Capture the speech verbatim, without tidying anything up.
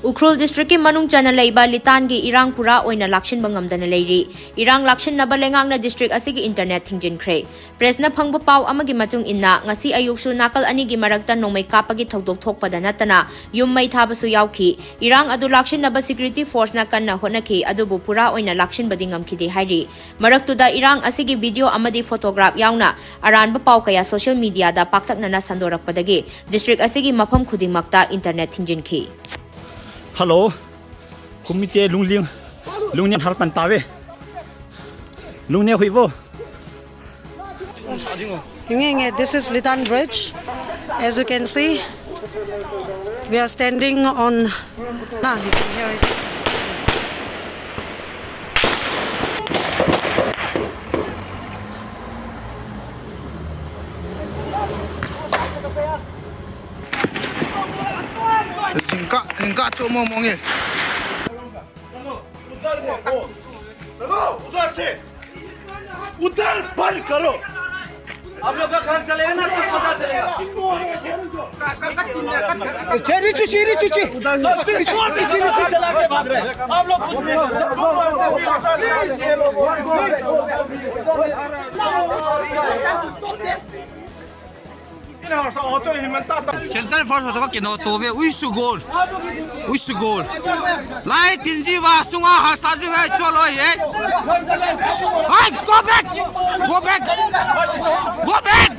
ꯎꯈ꯭ꯔꯨꯜ ꯗꯤꯁꯇ꯭ꯔꯤꯛꯀꯤ ꯃꯅꯨꯡ ꯆꯟꯅ ꯂꯩꯕ ꯂꯤꯇꯥꯟꯒꯤ ꯏꯔꯥꯡ ꯄꯨꯔꯥ ꯑꯣꯏꯅ ꯂꯥꯛꯁꯤꯟꯕ ꯉꯝꯗꯅ ꯂꯩꯔꯤ꯫ ꯏꯔꯥꯡ ꯂꯥꯛꯁꯤꯟꯅꯕ ꯂꯩꯉꯥꯛꯅ ꯗꯤꯁꯇ꯭ꯔꯤꯛ ꯑꯁꯤꯒꯤ ꯏꯟꯇꯔꯅꯦꯠ ꯊꯤꯡꯖꯤꯟꯈ꯭ꯔꯦ꯫ ꯄ꯭ꯔꯦꯁꯅ ꯐꯪꯕ ꯄꯥꯎ ꯑꯃꯒꯤ ꯃꯇꯨꯡ ꯏꯟꯅ, ꯉꯁꯤ ꯑꯌꯨꯛꯁꯨ ꯅꯥꯀꯜ ꯑꯅꯤꯒꯤ ꯃꯔꯛꯇ ꯅꯣꯡꯃꯩ ꯀꯥꯞꯄꯒꯤ ꯊꯧꯗꯣꯛ ꯊꯣꯛꯄꯗ ꯅꯠꯇꯅ ꯌꯨꯝ ꯃꯩ ꯊꯥꯕꯁꯨ ꯌꯥꯎꯈꯤ꯫ ꯏꯔꯥꯡ ꯑꯗꯨ ꯂꯥꯛꯁꯤꯟꯅꯕ ꯁꯦꯀ꯭ꯌꯨꯔꯤꯇꯤ ꯐꯣꯔꯁꯅ ꯀꯟꯅ ꯍꯣꯠꯅꯈꯤ, ꯑꯗꯨꯕꯨ ꯄꯨꯔꯥ ꯑꯣꯏꯅ ꯂꯥꯛꯁꯤꯟꯕꯗꯤ ꯉꯝꯈꯤꯗꯦ ꯍꯥꯏꯔꯤ꯫ ꯃꯔꯛꯇꯨꯗ ꯏꯔꯥꯡ ꯑꯁꯤꯒꯤ ꯚꯤꯗꯤꯑꯣ ꯑꯃꯗꯤ ꯐꯣꯇꯣꯒ꯭ꯔꯥꯐ ꯌꯥꯎꯅ ꯑꯔꯥꯟꯕ ꯄꯥꯎ ꯀꯌꯥ ꯁꯣꯁꯤꯌꯦꯜ ꯃꯤꯗꯤꯌꯥꯗ ꯄꯥꯛꯇꯛꯅꯅ ꯁꯟꯗꯣꯔꯛꯄꯗꯒꯤ ꯗꯤꯁꯇ꯭ꯔꯤꯛ ꯑꯁꯤꯒꯤ ꯃꯐꯝ ꯈꯨꯗꯤꯡꯃꯛꯇ internet ꯊꯤꯡꯖꯤꯟꯈꯤ꯫ Hello, kumite lungling, lungning harpan tawe. Lungne huibo. Yenge, yenge, this is Litan Bridge. As you can see, we are standing on. Nah, you can hear it. Jingka, jingka tu mo mongi. चलो, उधर से। उधर बंद करो। आप लोग का घर चलेगा ना, तो पता चलेगा। चेरी चुची, चेरी चुची। उधर से। पीछे, पीछे, पीछे। चला के भाग रहे हैं। आप लोग कुछ नहीं। Central Force hotoka kino tobe, uisu gol. Uisu gol. Lai tinji wa sunga ha saji wa cholo ye. Hai, go back. Go back. Go back.